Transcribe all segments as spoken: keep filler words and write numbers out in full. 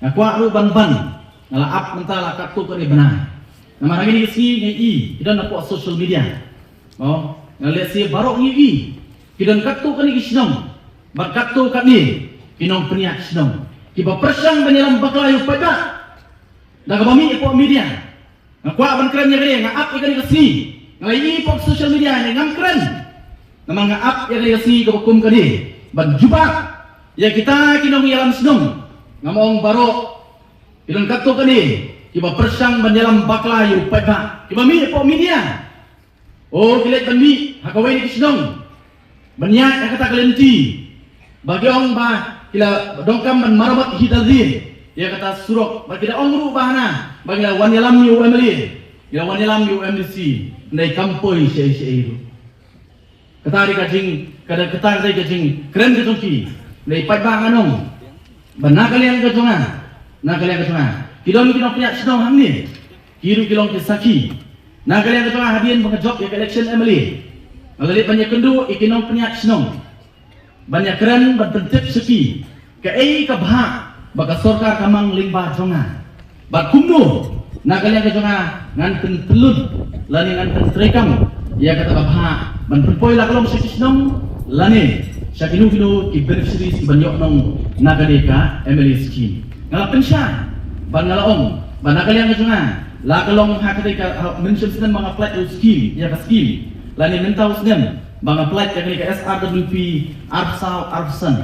Nga kwah ruh ban ban, nga la ap mynta la katto katne bnai. Namar ha kine ki sngi nga i ki don hapoh social media. Mo, nga leh shisha baroh ngi i ki don katto katne ki shnong bad katto katne ki nongpynïaid shnong kiba pyrshang ban ïalam bakla ïa u paidbah. Da kaba mih hapoh media. Nga kwah ban kren ïa kane, nga ap ïa kane ka sngi. Nga la i hapoh social media ne ngam kren. Namar nga ap ïa kane ka sngi kaba kum kane ban jubab ïa kita ki nongïalam shnong. Ngam ong baroh, ki don katto katne kiba pyrshang ban ïalam bakla ïa u paidbah kiba mih hapoh media. O, ki leit ban mih ha kawei na ki shnong ban ïaid ha kata ka lynti ba ki ong ba ki la donkam ban marammot hi da dien ïa kata surok, ba ki la ong ruh ba hana ba ki la wan ïalam ïa u M L A, ki la wan ïalam ïa u M D C. Hynrei kam poi shaei shaei ruh. Kata dei ka jing, kata, kata dei ka jingkren ka jong ki. Hynrei paidbah, ngan ong ba na ka liang ka jong nga, na ka liang ka jong nga, ki don ki nongpynïaid shnong hangne, ki ruh ki long ki sakhi. Na ka liang ka jong nga, hadien ba nga jop ïa ka election M L A, nga la leit ban ïakynduh ïa ki nongpynïaid shnong ban ïakren, ban pyntip sha ki kaei ka bhah ba ka sorkar ka mang lyngba jong nga. Bad kumno na ka liang ka jong nga ngan pyntlun lane ngan pyntreikam ïa kata ka bhah ban pynpoi la ka long sha ki shnong lane sha kino kino ki beneficiaries kiban ïoh nong na kane ka M L A scheme. Nga la pynshai bad nga la ong ba na ka liang ka jong nga, la ka long ha kata ka, ha, mynshwa snem ba nga pynlait ïa u scheme, ïa ka scheme, lane mynta u snem ba nga pynlait ïa kane ka S R W P arphew saw arphew san,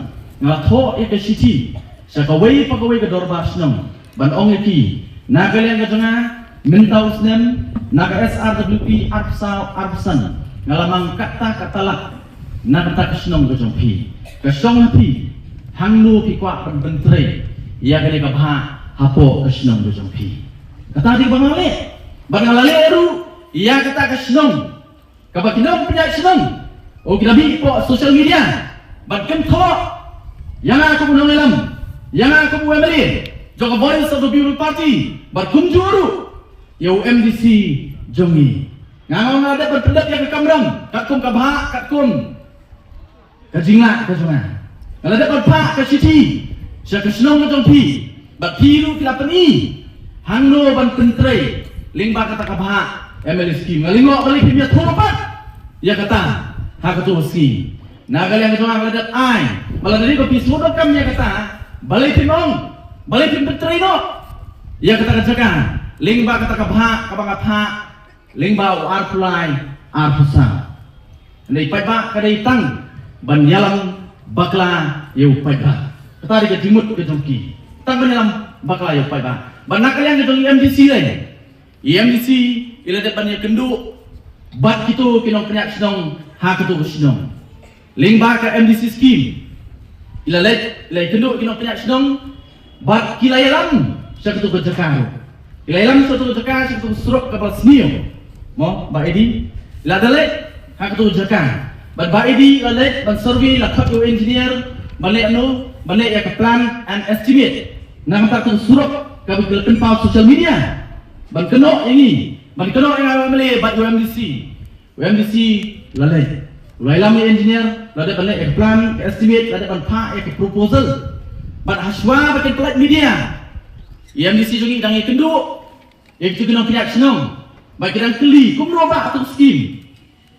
nga la thoh ïa ka shithi sha kawei pa kawei ka dorbar shnong ban ong ïa ki, na ka liang ka jong nga mynta u snem, na ka S R W P arphew saw arphew san, nga la mang kata kata lak na kata ka shnong ka jong phi, ka shong ha phi, hangno phi kwah ban pyntrei ïa kane ka bhah hapoh ka shnong ka jong phi. Kata dei ba nga la leh, bad nga la leh ruh ïa kata ka shnong kaba ki nongpynïaid shnong, o, ki la mih hapoh social media ban kynthoh ïa nga kum u nongïalam, ïa nga kum u M L A jong ka Voice of the People Party, bad kumjuh ruh ïa u M D C jong ngi. Nga, nga, nga la dep ban pyndep ïa ka kamram katkum ka bhah, katkum ka jinglah ka jong nga. Nga la dep ban phah ka shithi sha ka shnong ka jong phi bad phi ruh phi la pyni hangno ban pyntrei lyngba kata ka bhah M L A scheme. Nga lyngngoh balei phim ïathuh pat ïa kata ha kato ka sngi. Na ka liang ka jong nga, nga la dep ai, ba lada dei ba phi sngewdonkam ïa kata, balei phim ong, balei phim pyntrei noh ïa kata ka jaka lyngba kata ka bhah kaba nga phah lyngba u arphew lai arphew saw. Hynrei paidbah, ka dei tang ban ïalam bakla ïa u paidbah. Kata dei ka jingmut ka jong ki, tang ban ïalam bakla ïa u paidbah. Bad na ka liang ka jong i M D C lei, i M D C i la dep ban ïakynduh bad kito ki nongpynïaid shnong ha kito ki shnong lyngba ka M D C scheme. I la leit, i la ïakynduh ki nongpynïaid shnong bad ki la ïalam sha kato ka jaka ruh. Ki la ïalam sha kato ka jaka, sha kato ka surok kaba sniew, mo, Bah Edi. I la da leit ha kato ka jaka bad Bah Edi i la leit ban survey, la khot ïa u engineer ban leh, no, ban leh ïa ka plan and estimate na ka bynta kato ka surok kaba ki la pynpaw social media ban kynnoh ïa ngi, ban kynnoh ïa nga, u M L A bad u M D C. U M D C la leit, u la ïalam ïa u engineer, la dep ban leh ïa ka plan, ka estimate, la dep ban phah ïa ka proposal. Bad hashwa ba kin pynlait media, i M D C jong ngi i dang ïakynduh ïa kito ki nongpynïaid shnong bad ki dang kylli kumno ba kato ka scheme.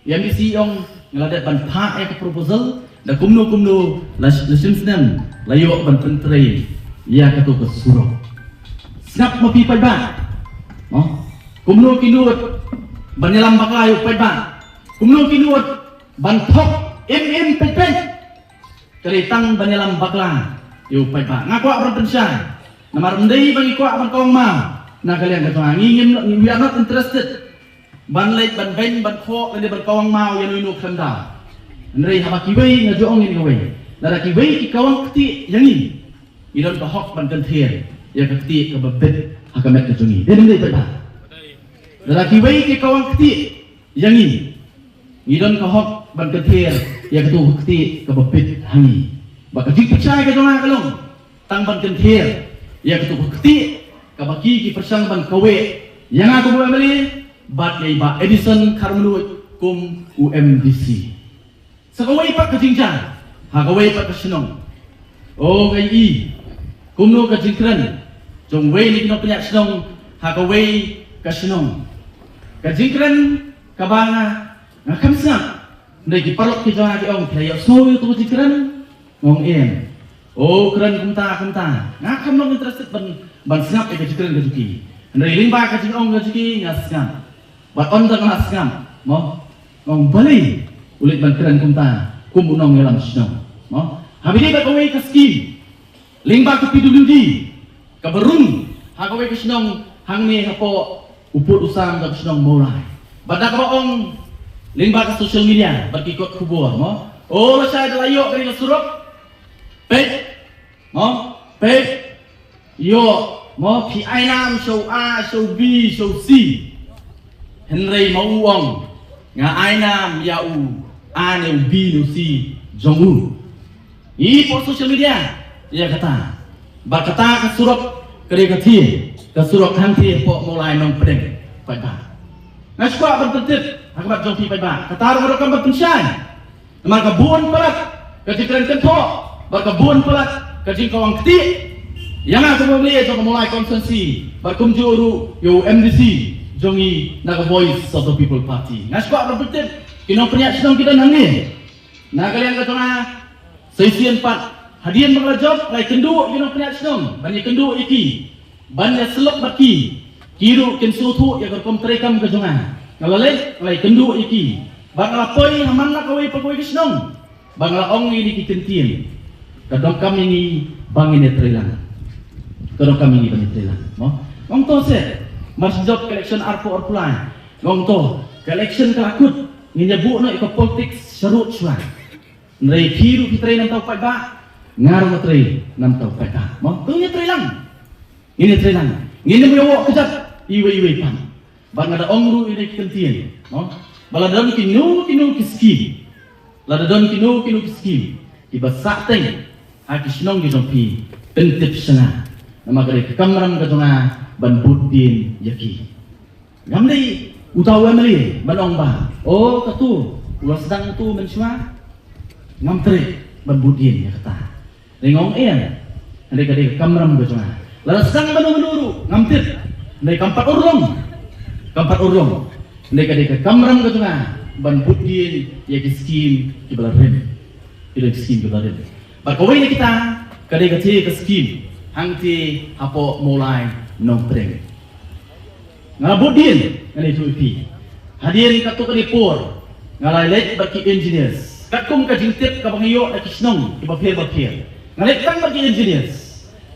I M D C i ong, nga la dep ban phah ïa ka proposal, da kumno kumno la sh-, la shim snem la ïoh ban pyntrei ïa kato ka surok. Sngap ma phi paidbah. Mo? Kumno ki nud ban ïalam bakla ïa u paidbah? Kumno ki nud ban thok im im peit peit? Ka dei tang ban ïalam bakla ïa u paidbah. Nga kwah ban pynshai, namar ym dei ba ngi kwah ban kawang maw na ka liang ka jong nga. Ngi ngim, we are not interested ban leit ban beiñ ban khoh lane ban kawang maw ïa uno uno khlem daw. Hynrei haba kiwei, nga ju ong ïa kawei, lada kiwei ki kawang ktieh ïa ngi, ngi don ka hok ban kynther ïa ka ktieh kaba bit ha ka met ka jong ngi. Dei ne ym dei, paidbah? Lada kiwei ki kawang ktieh ïa ngi, ngi don ka hok ban kynther ïa kato ka ktieh kaba bit ha ngi. Bad ka jingpynshai ka jong nga ka long tang ban kynther ïa kato ka ktieh kaba ki, ki pyrshang ban kaweh ïa nga kum u M L A bad ïa i Bah Edison Kharmnuid kum u M D C. Sa kawei pat ka jingjia ha kawei pat ka shnong, o, nga i kumno ka jingkren jong uwei na ki nongpynïaid shnong ha kawei ka shnong. Ka jingkren kaba nga, nga kham sngap, hynrei ki paralok ki jong nga ki ong, phi la ïohsngew ïa uto ka jingkren? Nga ong em. O, kren kumta kumta. Nga kham long interested ban, ban sngap ïa ka jingkren ka jong ki. Hynrei lyngba ka jingong ka jong ki nga sngap. Bad ynda nga la sngap, mo, nga ong balei u leit ban kren kumta kum u nongïalam shnong, mo. Haba ïadei bad kawei ka skim lyngba ka P W D kaba rung ha kawei ka shnong hangne hapoh u pud u sam ka shnong Mawlai. Bad da kaba ong lyngba ka social media bad ki kot khubor, mo, o, lashai da la ïoh kane ka surok. Peit, mo, peit, ïoh, mo, phi ai nam sha u A, sha u B, sha u C. Hynrei ma u ong, nga ai nam ïa u A ne u B ne u C jong u. Ngi poi social media ïa kata. Ba kata ka surok ka dei ka thie, ka surok hangthie hapoh Mawlai Nongpdeng, paidbah. Nga sngewkwah ban pyntip ha khmat jong phi, paidbah. Kata ruh ka dei ka ban pynshai. Namar ka bun palat ka jingkren kynthoh bad ka bun palat ka jingkawang ktieh ïa nga kum u M L A jong ka Mawlai constituency bad kumjuh ruh ïa u M D C jong ngi na ka Voice of the People Party. Nga sngewkwah ban pyntip, ki nongpynïaid shnong ki don hangne. Na ka liang ka jong nga, sa shisien pat, hadien ba nga la jop, nga la ïakynduh ïa ki nongpynïaid shnong ban ïakynduh ïa ki, ban ïasyllok bad ki. Ki ruh kin sngewthuh ïa ka rukom treikam ka jong nga. Nga la leit, nga la ïakynduh ïa ki. Bad nga la poi ha man la kawei pa kawei ka shnong, bad nga la ong ïa kine ki kyntien. Ka donkam ïa ngi ba ngin ïatreilang. Ka donkam ïa ngi ba ngin ïatreilang, mo. Nga ong to seh, mar shu jop ka election arphew arphew lai, nga ong to, ka election ka la kut, ngin ïa buh noh ïa ka politics sharud shuwa. Hynrei phi ruh phi trei na bynta u paidbah, nga ruh nga trei na bynta u paidbah, mo. To ngin ïatreilang. Ngin ïatreilang. Ngin ym ïoh kjat iwei iwei pat. Bad nga da ong ruh ïa ki kyntien, mo, ba lada don kino kino ki skim, lada don kino kino ki skim kiba sahteng ha ki shnong ki jong phi, pyntip sha nga. Namar ka dei ka kamram ka jong nga ban bud dien ïa ki. Ngam dei uta u M L A ban ong ba, o, katu u la sdang utu mynshuwa. Ngam treh ban bud dien ïa kata. Hynrei nga ong em, hynrei ka dei ka kamram ka jong nga. Lada sdang mano mano ruh ngam tip. Hynrei kam pat urlong, kam pat urlong. Hynrei ka dei ka kamram ka jong nga ban bud dien ïa ki skim kiba la rim. Ki dei ki skim kiba la rim. Bad kawei na kita ka dei ka thie ka skim hangthie hapoh Mawlai Nongpdeng. Nga la bud dien, ngan ïathuh ïa phi. Hadien katto katne por nga la leit bad ki engineers. Katkum ka jingtip kaba nga ïoh na ki shnong kiba pher ba pher, nga leit tang bad ki engineers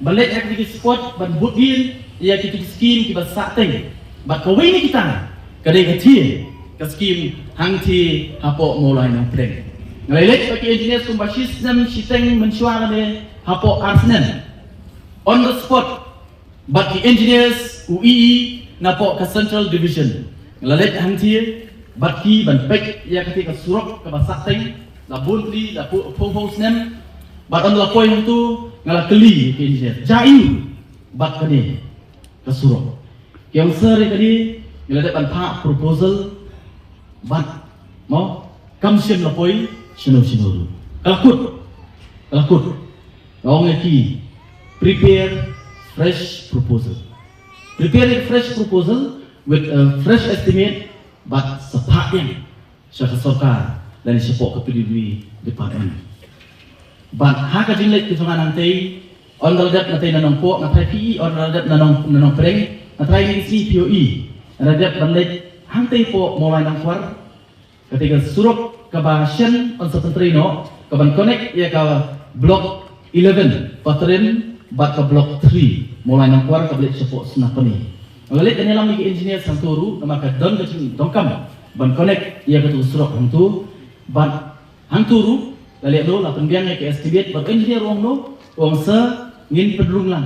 ban leit ha ki spot ban bud dien ïa ki skim kiba sahteng. Bad kawei na kita ka dei ka thie ka skim hangthie hapoh Mawlai Nongpdeng. Nga la leit bad ki engineers kumba shi snem shiteng mynshuwa lane hapoh ar snem. On the spot, bad ki engineers, u E E napoh ka Central Division. Nga la leit hangthie bad ki ban peit ïa kata ka surok kaba sahteng, la bun tylli, la phew, phew, phew snem. Bad ynda la poi hangtu nga la kylli ki engineer, jia aiu bad kane ka surok. Ki ong sir, ïa kane ngi la dep ban phah proposal bad, mo, kam shym la poi shano shano ruh. Ka la kut, ka la kut. Nga ong ïa ki, prepare fresh proposal. Prepare a fresh proposal with a fresh estimate, bad sa phah biang sha ka sorkar lane shapoh ka P W D department. Bad ha ka jingleit ka jong nga nangtei, ynda la dep nangtei na Nongpoh, nga tharai phi i, ynda la dep na Nong, na Nongpdeng, nga tharai ngi sngi phi i, ynda la dep ban leit hangtei poh Mawlai Nongkwar, kata ka surok kaba shen yn sa pyntrei noh, kaban connect ïa ka block eleven Patrim bad ka block three Mawlai Nongkwar kaba leit shapoh Snapani. Nga la leit ban ïalam ïa ki engineer hangtu ruh, namar ka don ka jingdonkam ban connect ïa katu ka surok hangtu. Bad hangtu ruh la leh noh, la pynbiang ïa ka estimate, bad engineer u ong noh, u ong sir, ngin pynrung lang.